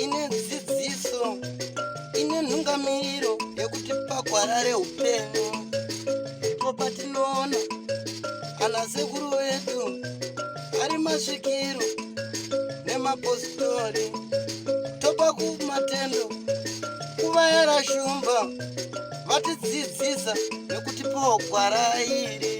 Ine dzidziso, ine nhungamiriro yekuti pagwara reupenyu ndipo patinoona ana sekuru vedu ari masvikiro nemapositori, topa kumatendo kuvayera shumba vatidzidzisa nekutipawo gwara iri.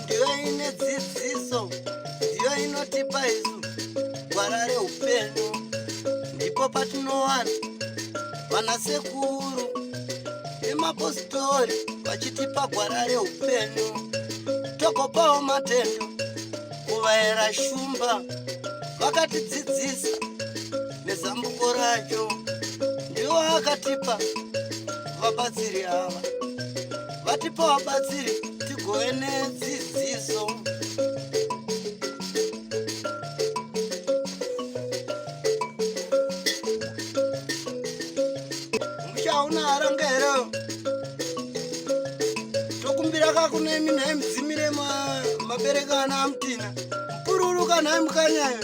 Ndiyo ine dzidziso, ndiyo inotipa isu gwara reupenyu, ndipo patinowana vana sekuru nemapositori vachitipa gwara reupenyu, togopawo matendo kuvaera shumba vakatidzidzisa nezambuko racho, ndiwo akatipa vabatsiri ava, vatipa vabatsiri tigove nedzidziso. Musha hauna haranga here? Tokumbira kakune imi nhai mudzimire mabereka ana amutina mupururu kanhai mukanyayo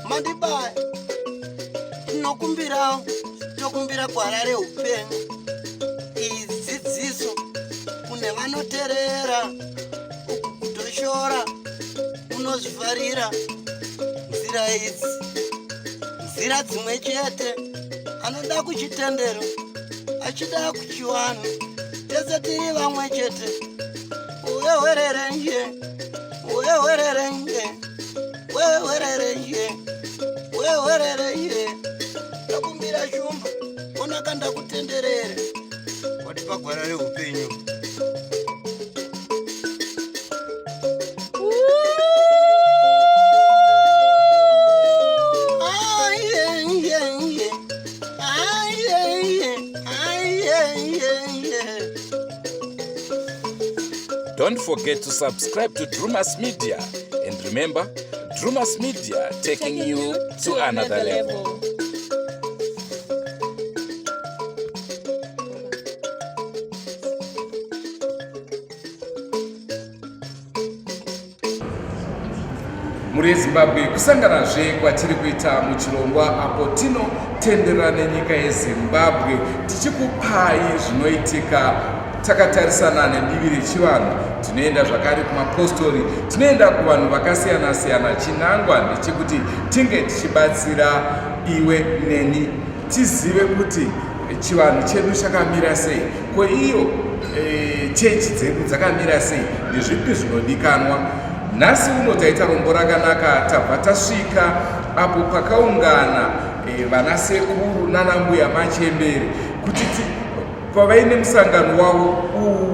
mandibaya. Tinokumbirawo, tokumbira gwara reupenyu, iyi dzidziso kune vanoterera, uku kutoshora unozvifarira. Nzira idzi nzira dzimwe chete, anoda kuchitendero achida kuchiwanhu, tese tiri vamwe chete. Uwewererenje, uwewererenje, wewererenje, wewererenje, ndakumbira shumba onaka ndakutenderere watipa gwara reupenyu. Don't forget to subscribe to Drewmas Media. And remember, Drewmas Media taking you to another level. Mhuri yeZimbabwe, kusanganazve kwatiri kuita muchirongwa apo tinotenderera nenyika yeZimbabwe tichikupai zvinoitika takatarisana nedivi rechivanhu. Tinoenda zvakare kumapostori, tinoenda kuvanhu vakasiyana-siyana. Chinangwa ndechekuti tinge tichibatsira iwe neni tizive kuti chivanhu chedu chakamira sei, ko iyo chechi dzedu dzakamira sei, ndezvipi zvinodikanwa. Nhasi uno taita rombo rakanaka, tabva tasvika apo pakaungana vana sekuru nana mbuya machembere kuti pavaine musangano wavo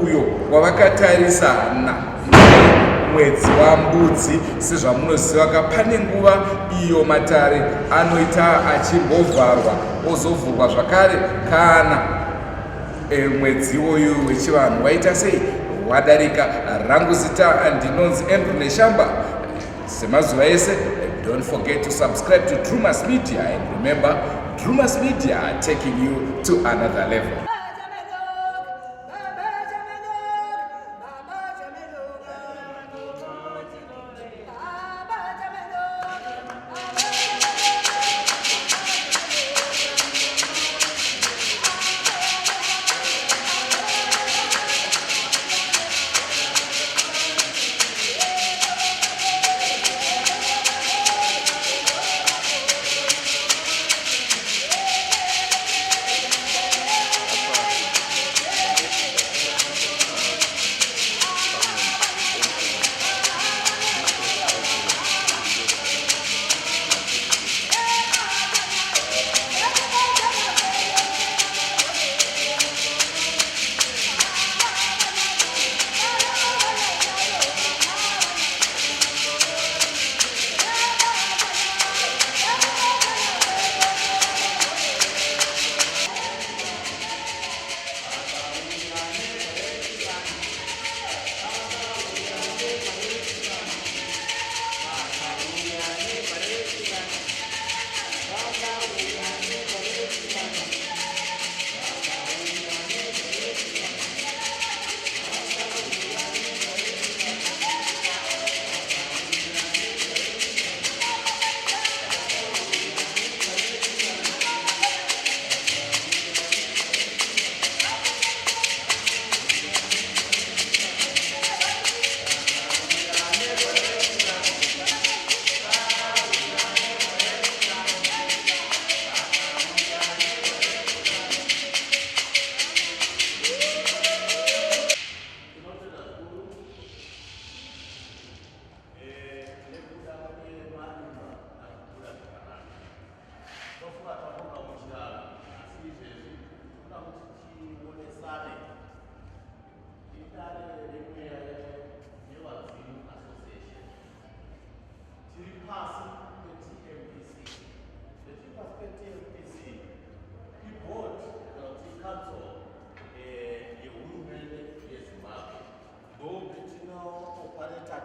uyo wavakatarisana mwedzi waMbudzi. Sezvamunoziva ka, pane nguva iyo matare anoita achimbovharwa, ozovhurwa zvakare kana mwedzi uyu wechivanhu waita sei, wadarika. Rangu zita ndinonzi Andrew Neshamba. Semazuva ese, don't forget to subscribe to Drewmas Media, and remember, Drewmas Media taking you to another level.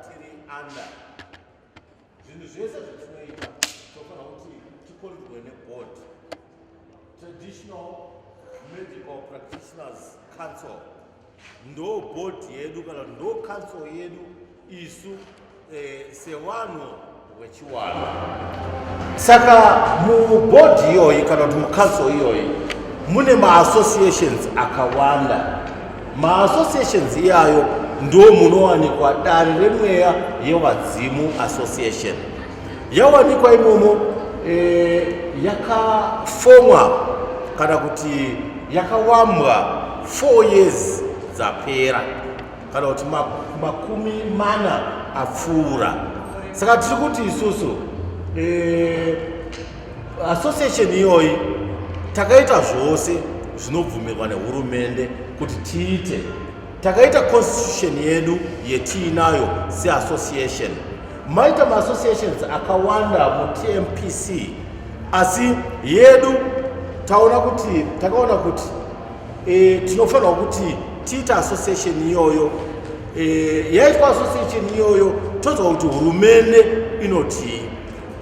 tiri under zvinhu zvese zvatinoita tofanira kuti tikonzwe neboard traditional medical practitioners council ndo board yedu kana ndo council yedu isu eh, sevanhu wechiwana saka muboard iyoyi kana kuti mucouncil iyoyi mune maassociations akawanda maassociations iyayo ndo munowanikwa dare remweya yevadzimu association yawanikwa imomo e, yakafomwa kana kuti yakawambwa 4 years dzapera kana kuti makumi mana apfuura saka tiri kuti isusu e, association iyoyi takaita zvose zvinobvumirwa nehurumende kuti tiite takaita constitution yedu yetiinayo seassociation maita maassociations akawanda mutmpc asi yedu taona kuti takaona kuti e, tinofanirwa kuti tiite association iyoyo e, yaitwa association iyoyo tonzwa kuti hurumende inotii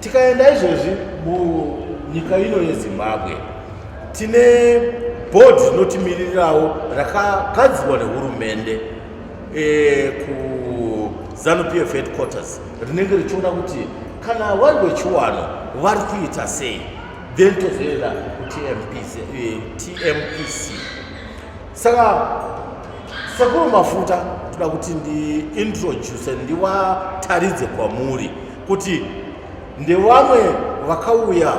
tikaenda izvezvi munyika ino yezimbabwe tine board rinotimirirawo rakagadzirwa nehurumende e, kuzanu pf headquarters rinenge richiona kuti kana vari vechiwano vari kuita sei then tozoenda kutmpc eh, tmpc saka sekuru mafuta toda kuti ndiintroduce ndiwataridze kwamuri kuti ndevamwe vakauya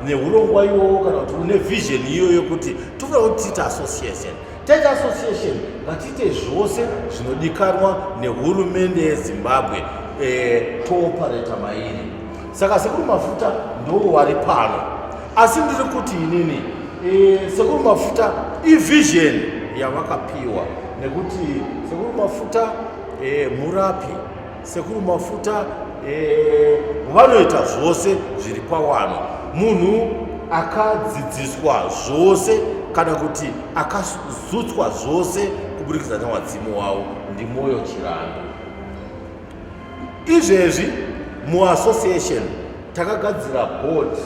neurongwa iwowo kana kuti une vision iyoyo kuti tofanira kuti tiite association taita association ngatiite zvose zvinodikanwa nehurumende yezimbabwe e, toopareta mairi saka sekuru mafuta ndo wari pano asi ndiri kuti inini e, sekuru mafuta ivision yavakapiwa nekuti sekuru mafuta e, murapi sekuru mafuta e, vanoita zvose zviri pawano munhu akadzidziswa zvose kana kuti akazutswa zvose kuburikidza newadzimu wavo ndimoyo chirandu Izvezvi muassociation takagadzira board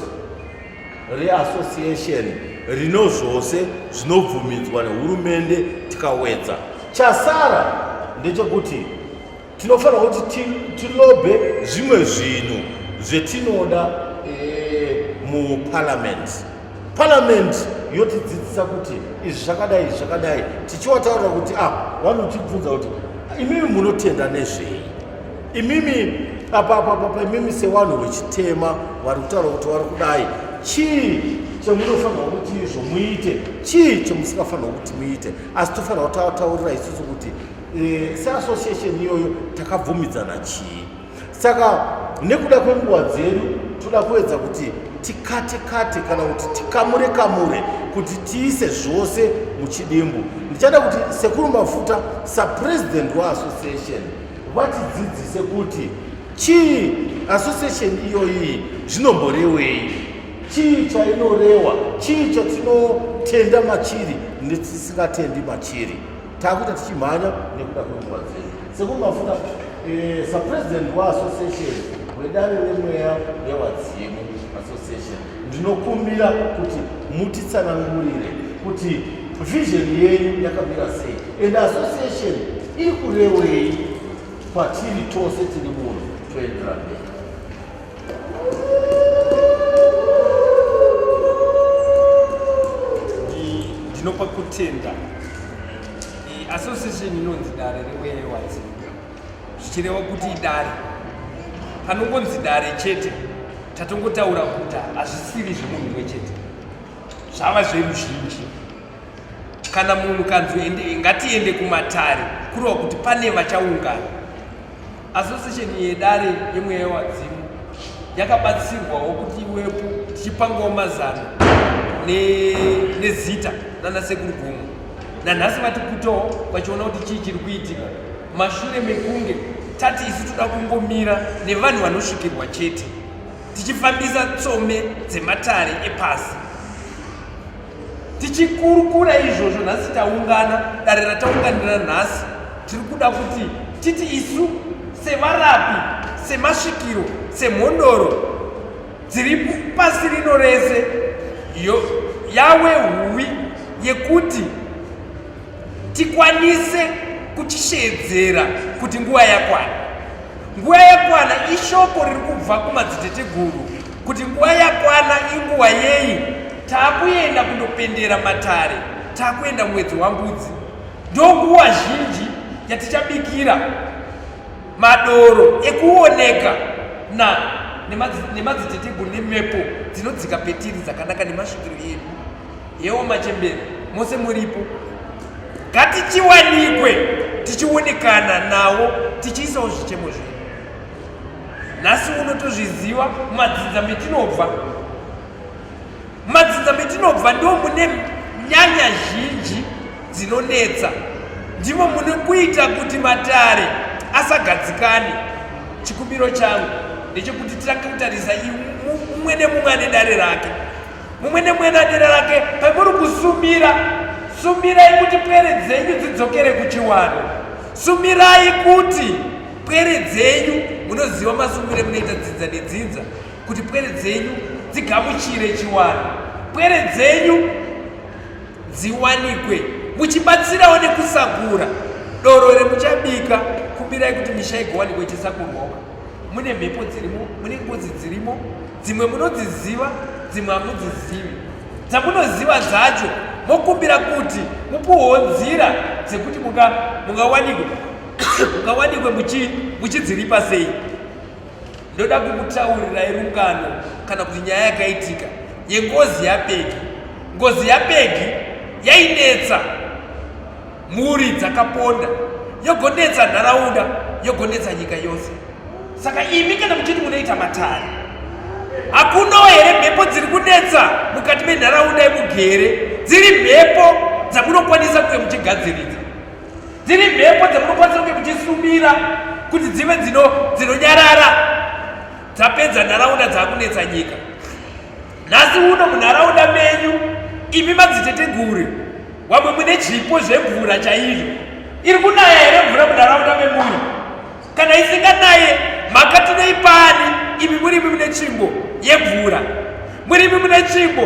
reassociation rino zvose zvinobvumidzwa nehurumende tikawedza. Chasara ndechekuti tinofanira kuti tilobhe zvimwe zvinhu zvetinoda e, muparliament. Parliament yotidzidzisa kuti izvi zvakadai izvi zvakadai, tichiwataurira kuti ah, vanotibvunza kuti imimi munotenda nezvei imimi apa apa apa imimi sevanhu vechitema vari kutaura kuti vari kudai chii chemunofanirwa kuti izvo muite chii chemusingafanirwa kuti muite asi tofanirwa kutaurira isusu kuti e, seassociation iyoyo takabvumidzana chii saka nekuda kwenguva dzedu toda kuedza kuti tikate kate kana kuti tikamure kamure kuti tiise zvose muchidimbu ndichada kuti sekuru mafuta sapresident weassociation vatidzidzise kuti chii association iyoyi zvinomborewei chii chainorewa chii chatinotenda machiri netisingatendi machiri takuita tichimhanya nekuda kwenguva dzedu sekuru mafuta eh, sapresident weassociation wedare remweya yewadzimu association ndinokumbira kuti mutitsanangurire kuti vision yenyu yakamira sei and association iri kurewei kwatiri tose tiri muno toendera mberi Ndinopa kutenda association inonzi dare remweya yewadzimu zvichireva kuti idare panongonzi dare chete tatongotaura kuti hazvisiri zvemunhu umwe chete zvava zveruzhinji kana munhu kanzi ngatiende kumatare kureva kuti pane vachaungana Association yedare yemweya yewadzimu yakabatsirwawo kuti iwepo tichipangawo mazano nezita nana sekuru gomo nanhasi vatiputawo vachiona kuti chii chiri kuitika mashure mekunge tati isu toda kungomira nevanhu vanosvikirwa chete tichifambisa tsome dzematare epasi tichikurukura izvozvo nhasi taungana dare rataunganira nhasi tiri kuda kuti titi isu Sevarapi, semasvikiro, semhondoro dziri pasi rino rese, yawe huwi yekuti tikwanise kuchisheedzera kuti nguva yakwana. Nguva yakwana ishoko riri kubva kumadziteteguru kuti nguva yakwana inguva yei? Taakuenda kundopendera matare, taakuenda mwedzi wambudzi. Ndonguva zhinji yatichabikira madoro ekuoneka na nemadziteteguru nemhepo dzinodzika petiri dzakanaka nemasvikiro edu. Yewo machembere mose muripo, ngatichiwanikwe tichionekana nawo tichiisawo zvichemo zvedu. Nhasi uno tozviziva mumadzinza metinobva, mumadzinza metinobva ndo mune nyanya zhinji dzinonetsa, ndimo mune kuita kuti matare asagadzikane. Chikumbiro changu ndechekuti titange kutarisa mumwe nemumwe ane dare rake, mumwe nemumwe ane dare rake. Pamuri kusumira, sumirai kuti pwere dzenyu dzidzokere kuchiwano. Sumirai kuti pwere dzenyu, munoziva masumire munoita dzinza nedzinza, kuti pwere dzenyu dzigamuchire chiwano, pwere dzenyu dziwanikwe muchibatsirawo nekusakura doro remuchabika. Kumbirai kuti misha igowanikwe ichisakurwawo. Mune mhepo dzirimo, mune ngozi dzirimo, dzimwe munodziziva, dzimwe hamudzizivi. Dzamunoziva dzacho mokumbira kuti mupuhwo nzira dzekuti mungawanikwe mungawanikwe muchidziripa sei. Ndoda kukutaurirai rungano kana kuti nyaya yakaitika yengozi yaPegi. Ngozi yaPegi yainetsa mhuri dzakaponda, yogonetsa nharaunda, yogonetsa nyika yose. Saka imi kana muchiti munoita matare, hakunawo here mhepo dziri kunetsa mukati menharaunda yemugere, dziri mhepo dzamunokwanisa kunge muchigadziridza, dziri mhepo dzamunokwanisa kunge muchisumira kuti dzive dzinonyarara, dzapedza nharaunda dzakunetsa nyika? Nhasi uno munharaunda menyu imi madziteteguru wamwe mune zvipo zvemvura chaizvo, iri kunaya here mvura munharaunda memuri? Kana isinganaye, mhaka tinoipani? Imi murimi mune tsvimbo yemvura, murimi mune tsvimbo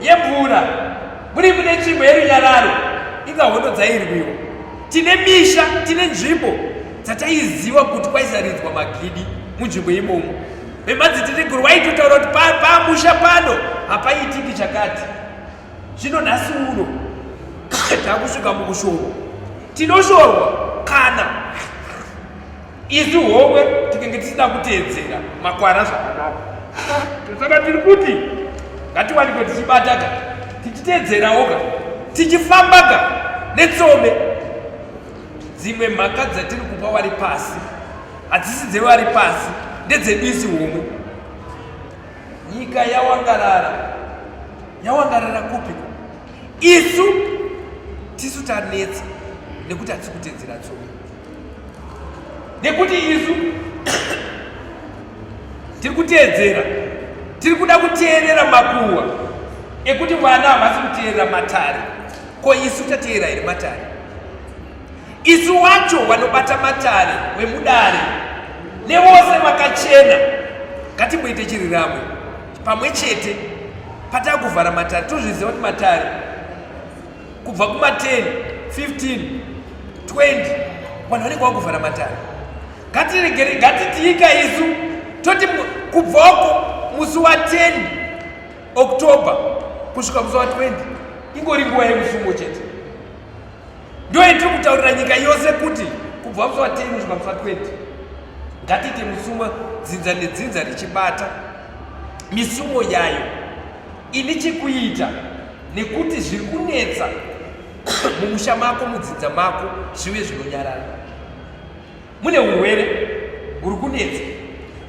yemvura, murimi mune tsvimbo yerunyararo. Inga hondo dzairwiwa. Tine misha, tine nzvimbo dzataiziva kuti kwaisaridzwa magidi munzvimbo imomo. Vemadziteteguru vaitotaura kuti pamusha pano hapaitiki chakati. Zvino nhasi uno takusvika mukushorwa. Tinoshorwa kana isu homwe tikenge tisina kuteedzera makwara zvakanaka. Saka tiri kuti ngatiwanikwe tichibataka, tichiteedzerawoka, tichifambaka netsome. Dzimwe mhaka dzatiri kupa wari pasi hadzisi dzevari pasi, ndedzedu isi homwe. Nyika yawangarara, yawangarara kupiko? Isu tisu tanetsa nekuti hatisi kutedzera tsome, nekuti isu tiri kuteedzera, tiri kuda kuteerera makuhwa ekuti vana havasi kuteerera matare. Ko isu tateera here matare? Isu wacho vanobata matare wemudare nevose vakachena, ngatimboite chiriramwe pamwe chete patakuvhara matare. Tozviziva kuti matare kubva kuma 10 15 20 vanhu vanenge vakuvhara matare. Ngatiregere, ngatitiika isu toti kubvako musi wa 10 October kusvika musi wa 20 ingori nguva yemusungo chete. Ndiyo yatiri kutaurira nyika yose kuti kubva musi wa 10 kusvika musi wa 20 ngatiite musumo, dzinza nedzinza richibata misumo yayo ini chikuita nekuti zviri kunetsa mumusha mako, mudzinza mako, zvive zvinonyarara. Mune urwere huri kunetsa.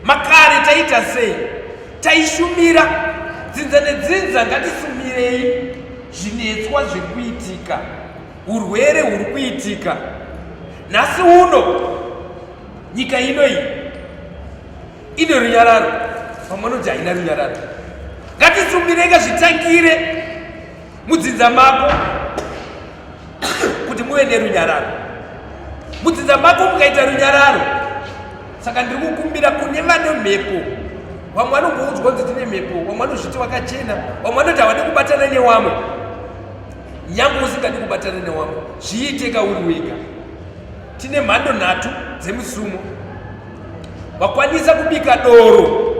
Makare taita sei? Taishumira dzinza nedzinza. Ngatisumirei zvinetswa zviri kuitika, urwere huri kuitika nhasi uno. Nyika ino iyi ine runyararo, vamwe vanoti haina runyararo. Ngatisumirei, zvitangire mudzinza mako kuti muve nerunyararo. Mudzinza mako mukaita runyararo, Saka ndiri kukumbira kune vane mhepo, vamwe vanongoudzwa kunzi tine mhepo, vamwe vanozviti vakachena, vamwe vanoti havadi kubatana newamwe. Nyange usingadi kubatana newamwe, zviiteka uri wega. Tine mhando nhatu dzemisumo. Wakwanisa kubika doro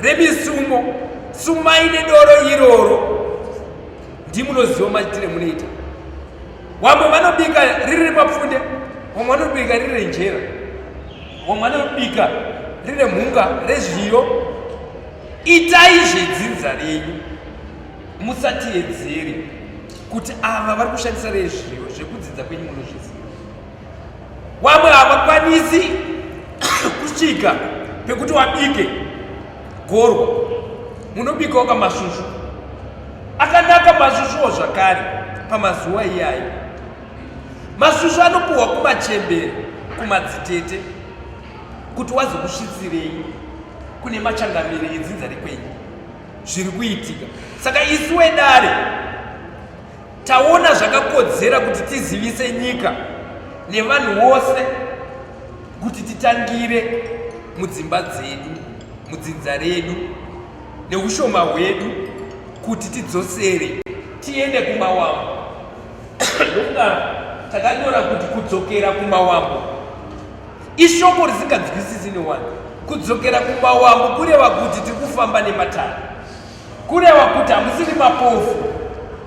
remisumo, sumai nedoro iroro, ndimunoziva maitire munoita. Wamwe vanobika riri remapfunde, wamwe vanobika riri renjera, wamwe vanobika riri remhunga, rezviyo. Itai zvedzinza renyu, musatiedzere kuti ava vari kushandisa rezviyo. Zvekudzidza kwenyu munozviziva. Wamwe havakwanisi kusvika pekuti wabike gorwa, munobikawo kamasvusvu akanaka. Masvusvuwo zvakare pamazuva iyayo, masvusvu anopuhwa kumachembere, kumadzitete, kuti wazokusvitsirei kune machangamire edzinza rekwenyu zviri kuitika. Saka isu wedare taona zvakakodzera kuti tizivise nyika nevanhu vose kuti titangire mudzimba dzedu, mudzinza redu neushoma hwedu, kuti tidzosere, tiende kumawambo. Ndofunga takanyora kuti kudzokera kumawambo ishoko risinganzwisisi newani. Kudzokera kumawambo kureva kuti tiri kufamba nematare, kureva kuti hamusiri mapofu,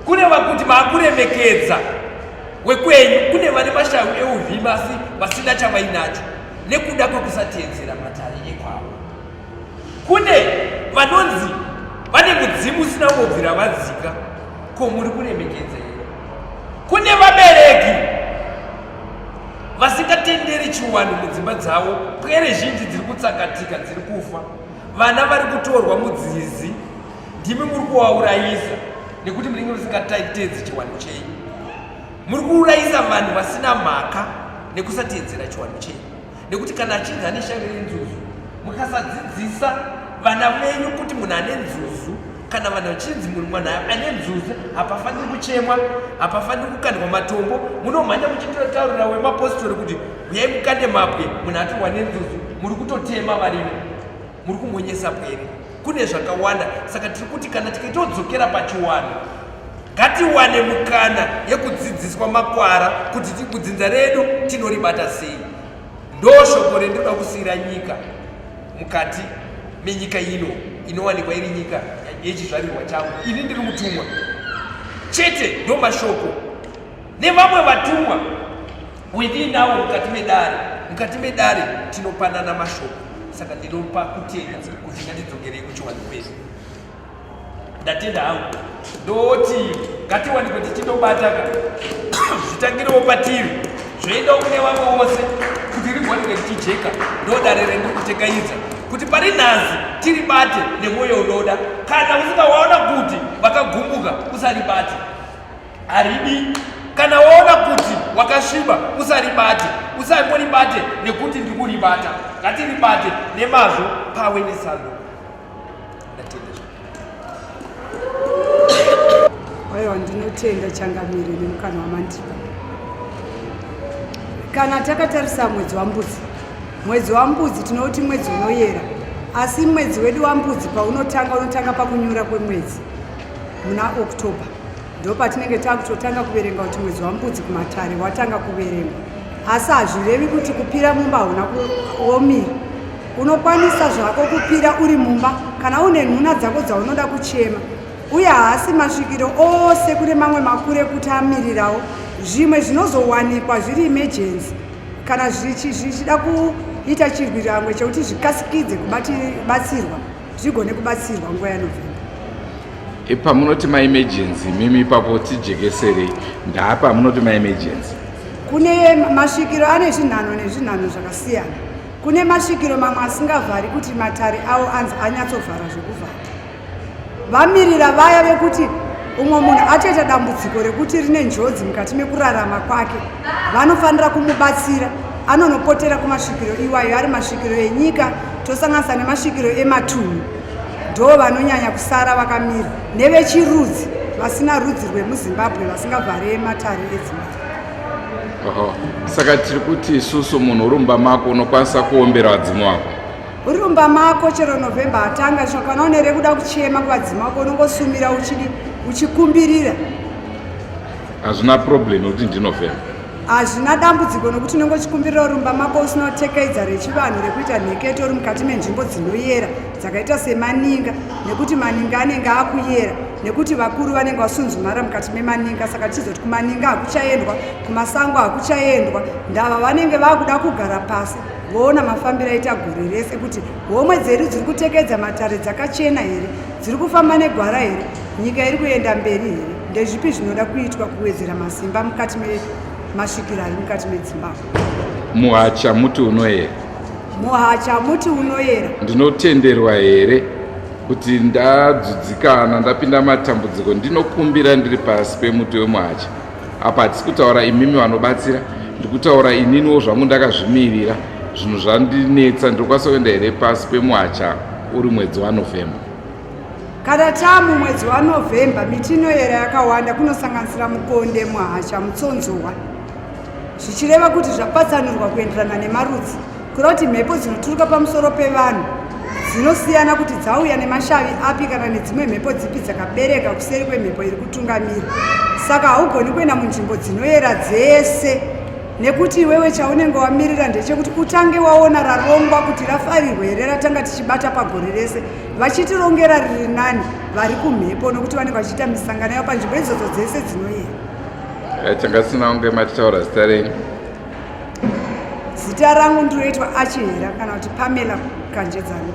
kureva kuti maakuremekedza wekwenyu. Kune vane mashavi euvhimi asi vasina chavainacho nekuda kwekusateedzera matare ekwavo. Kune vanonzi vane mudzimu usina kumbobvira vadzika, ko muri kuremekedza here? Kune vabereki vasingatenderi chiwanhu mudzimba dzavo, pwere zhinji dziri kutsakatika, dziri kufa, vana vari kutorwa mudzizi, ndimi muri kuvaurayisa nekuti munenge musingateedzi chiwanhu chenyu. Muri kuurayisa vanhu vasina mhaka nekusateedzera chiwanhu chenyu, nekuti kana achinzi ane shavi renzuzu, mukasadzidzisa vana venyu kuti munhu ane nzuzu, kana vanhu vachinzi munhu mwana ane nzuzu hapafaniri kuchemwa, hapafaniri kukandwa matombo, munomhanya muchitotaurira wemapositori kuti uyai mukande mabwe munhu atorwa nenzuzu. Muri kutotema varimi, muri kumonyesa pwere. Kune zvakawanda. Saka tiri kuti kana tikaitodzokera pachiwanhu, ngatiwane mukana yekudzidziswa makwara kuti kudzinza redu tinoribata sei. Ndo shoko rendinoda kusiyira nyika mukati menyika ino inowanikwa iri nyika yechizvarirwa changu. Ini ndiri mutumwa chete, ndo mashoko nevamwe vatumwa wendinawo mukati medare. Mukati medare tinopanana mashoko. Saka ndinopa kutenda kuti ngatidzokerei kuchiwanhu kwedu. Ndatenda hangu. Ndoti ngatiwanikwe tichindobata ka, zvitangirewo patiri, zvoendawo kune vamwe vose kuti rigoneke tichijeka. Ndo dare rendiri kutekaidza kuti pari nhasi tiribate nemwoyo unoda. Kana usingawaona kuti vakagumbuka, usaribate, haridi. Kana waona kuti wakasviba, usaribate, usangoribate nekuti ndiri kuribata. Ngatiribate nemazvo, pawe nesando. Ndatenda. Aiwa, ndinotenda changamire nemukana wamandipa. Kana takatarisa mwedzi waMbudzi, mwedzi waMbudzi tinouti mwedzi unoyera, asi mwedzi wedu waMbudzi paunotanga, unotanga pakunyura kwemwedzi muna October. Ndo patinenge takutotanga kuverenga kuti mwedzi waMbudzi kumatare watanga kuverengwa, asi hazvirevi kuti kupira mumba hauna kuomira. Unokwanisa zvako kupira uri mumba kana une nhuna dzako dzaunoda kuchema. Uye haasi masvikiro ose, kune mamwe makuru ekuti amirirawo zvimwe zvinozowanikwa zviri emergency, kana zvichida kuita chirwirangwe chekuti zvikasikidze kubatsirwa, zvigone kubatsirwa nguva yaNovember. Pamunoti maemergency mimi ipapo tijekeserei, ndapa munoti maemergency. Kune masvikiro ane zvinhano nezvinhano zvakasiyana. Kune masvikiro mamwe asingavhari kuti matare avo anzi anyatsovhara zvekuvhara, vamirira vaya vekuti umwe munhu atoita dambudziko rekuti rine njodzi mukati mekurarama kwake, vanofanira kumubatsira, anonopotera kumasvikiro iwayo, ari masvikiro enyika, tosanganisa nemasvikiro ematunhu. Ndo vanonyanya kusara vakamira, nevechirudzi vasina rudzi rwemuZimbabwe vasingavhare matare edzimba. Oho. Saka tiri kuti isusu munhu uri mumba mako unokwanisa kuombera vadzimu vako. Uri mumba mako chero November atanga zvino kana une rekuda kuchema kuvadzimu vako unongosumira uchidi uchikumbirira. Hazvina problem nekuti ndiNovember. Hazvina dambudziko nokuti unenge uchikumbirira uri mumba mako usina kutekeidza rechivanhu rekuita nheketo uri mukati menzvimbo dzinoyera dzakaita semaninga nekuti maninga anenge akuyera nekuti vakuru vanenge vasunzumara mukati memaninga saka tichizoti kumaninga hakuchaendwa kumasango hakuchaendwa ndava vanenge vakuda kugara pasi voona mafambiro aita gore rese kuti homwe dzedu dziri kutekedza matare dzakachena here dziri kufamba negwara here nyika iri kuenda mberi here ndezvipi zvinoda kuitwa kuwedzera masimba mukati memasvikiro ari mukati medzimba Muhacha muti unoyera. Muhacha muti unoyera. Ndinotenderwa here kuti ndadzudzikana ndapinda matambudziko ndinokumbira ndiri pasi pemuti wemuhacha? Apa hatisi kutaura imimi vanobatsira, ndikutaura ininiwo zvangu ndakazvimirira. Zvinhu zvandinetsa, ndinokwanisa kuenda here pasi pemuhacha uri mwedzi waNovember? Kana tamu mwedzi waNovember, miti inoyera yakawanda kunosanganisira mukonde, muhacha, mutsonzowa. Zvichireva kuti zvapatsanurwa kuenderana nemarudzi, kureva kuti mhepo dzinoturuka pamusoro pevanhu dzinosiyana kuti dzauya nemashavi api kana nedzimwe mhepo dzipi dzakabereka kuseri kwemhepo iri kutungamira. Saka haugoni kuenda munzvimbo dzinoyera dzese nekuti iwewe chaunenge wamirira ndechekuti utange waona rarongwa kuti rafarirwa here ratanga tichibata pagore rese vachitirongera riri nani vari kumhepo nokuti vanenge vachiita misangano yavo panzvimbo idzodzo dzese dzinoyera. Eh, tanga tisina kunge matitaura zita renyu. Zita rangu ndinoitwa Achihera kana kuti Pamela Kanjedzano.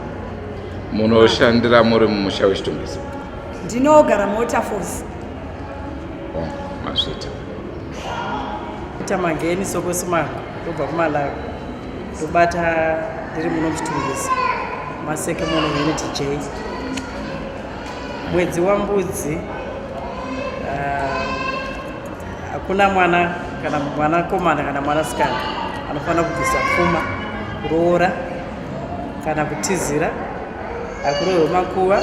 Munoshandira muri mumusha weChitungwiza? Ndinogara muWaterfalls. Oh, mazvita. Ita Mageni Sokosimango ndobva kuMalawi ndobata ndiri muno muChitungwiza Maseke muno Unit J. Mwedzi waMbudzi ah, hakuna mwana kana mwanakomana kana mwanasikana anofanira kubvisa pfuma kuroora kana kutizira hakurohwe makuva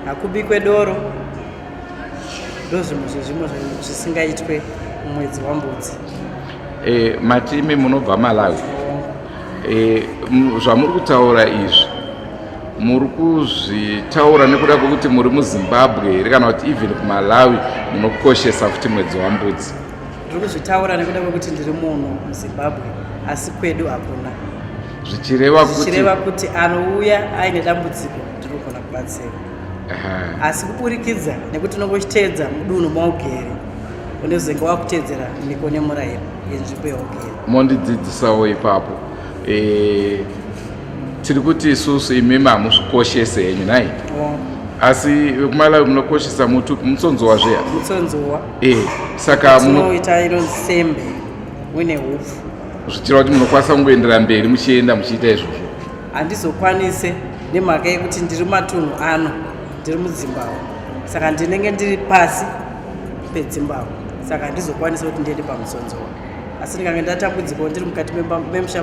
hakubikwe doro ndozvimwe zvezvimwe zvisingaitwe mumwedzi wambudzi e, mati imi munobva malawi e, zvamuri kutaura izvi muri kuzvitaura nekuda kwekuti muri muzimbabwe here kana kuti even kumalawi munokoshesa futi mwedzi wambudzi ndiri kuzvitaura nekuda kwekuti ndiri munhu muzimbabwe asi kwedu hakuna zvichireva zvichireva kuti anouya aine dambudziko ndinogona kubatsira asi kuburikidza nekuti unonge uchiteedza mudunhu maugere unozenge wakuteedzera mhiko nemurayiro yenzvimbo yaugere mondidzidzisawo ipapo e, tiri kuti isusu imimi hamuzvikoshese henyu nhai oh. asi vekumalawi munokoshesa muti upi mutsonzowa zveya mutsonzowa e saka munoita inonzi sembe uine hupfu zvichireva kuti munokwanisa kungoendera mberi muchienda muchiita izvozvo handizokwanise nemhaka yekuti ndiri matunhu ano ndiri mudzimbahwe saka ndinenge ndiri pasi pedzimbahwe saka handizokwanise kuti ndiende pamutsonzowa asi ndikange ndatambudzikawo ndiri mukati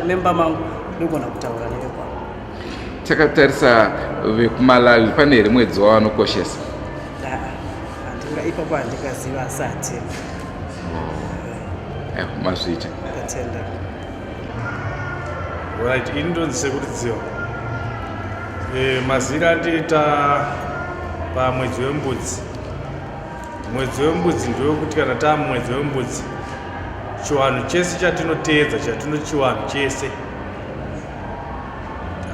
memba mangu ndogona kutaura nevekwangu takatarisa vekumalawi pane here mwedzi wavanokoshesa ipapo handingaziva asi hatina eh, mazviita ndatenda right ini ndonzi sekuridziwa e, mazira andiita pamwedzi wembudzi Mwedzi wembudzi ndewekuti kana taa mumwedzi wembudzi chiwanhu chese chatinoteedza chatinoti chiwanhu chese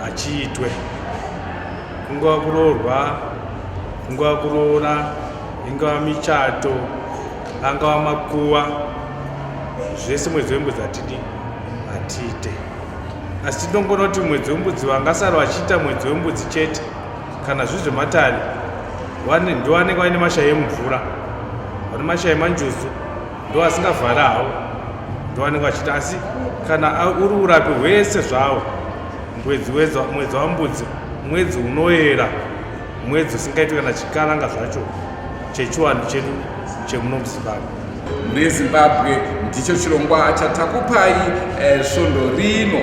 hachiitwe kungava kuroorwa kungava kuroora ingava michato angava makuva zvese mwedzi wembudzi hatidi hatiite asi tinongoona kuti mwedzi wembudzi vangasara vachiita mwedzi wembudzi chete kana zviri zvematare ndoanenge vaine mashaya emumvura vane mashaya emanjuzu ndo asingavhari hawo ndoanenge vachiita asi kana uri urapi hwese zvawo mwedzi mwedzi wambudzi mwedzi unoyera mwedzi usingaitwi kana chikaranga zvacho chechiwanhu chedu chemuno muzimbabwe Mune Zimbabwe ndicho chirongwa chatakupai eh, svondo rino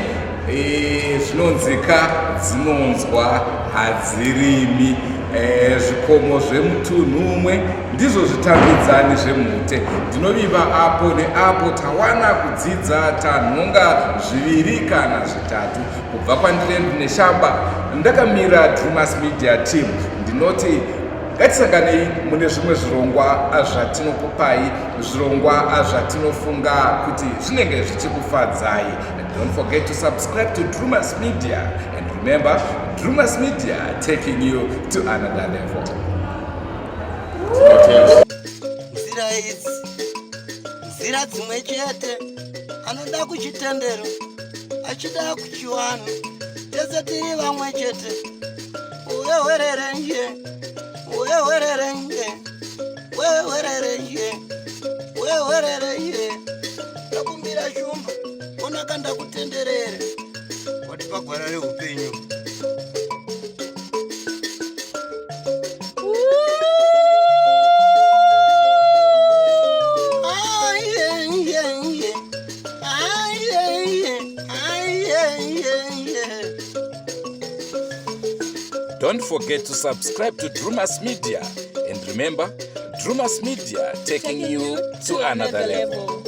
eh, zvinonzika dzinonzwa hadzirimi. Eh, zvikomo zvemutunhu umwe ndizvo zvitambidzani zvemhute. Ndinovimba apo neapo tawana kudzidza tanhonga zviviri kana zvitatu kubva kwandiri Neshamba ndakamira Drumas Media Team. Ndinoti ngatisanganei mune zvimwe zvirongwa zvatinokupai, zvirongwa zvatinofunga kuti zvinenge zvichikufadzai. Don't forget to subscribe to Drumas Media and remember, Drumas Media taking you to another level. Nzira idzi nzira dzimwe chete, anoda kuchitendero achida kuchiwanhu, tese tiri vamwe chete. Uwewerere nje, uwewerere nje, wewerere nje, wewerere nje. Ndakumbira shumba, onaka ndakutenderere, watipa gwara reupenyu. Don't forget to subscribe to Drumas Media. And remember, Drumas Media taking you to another level.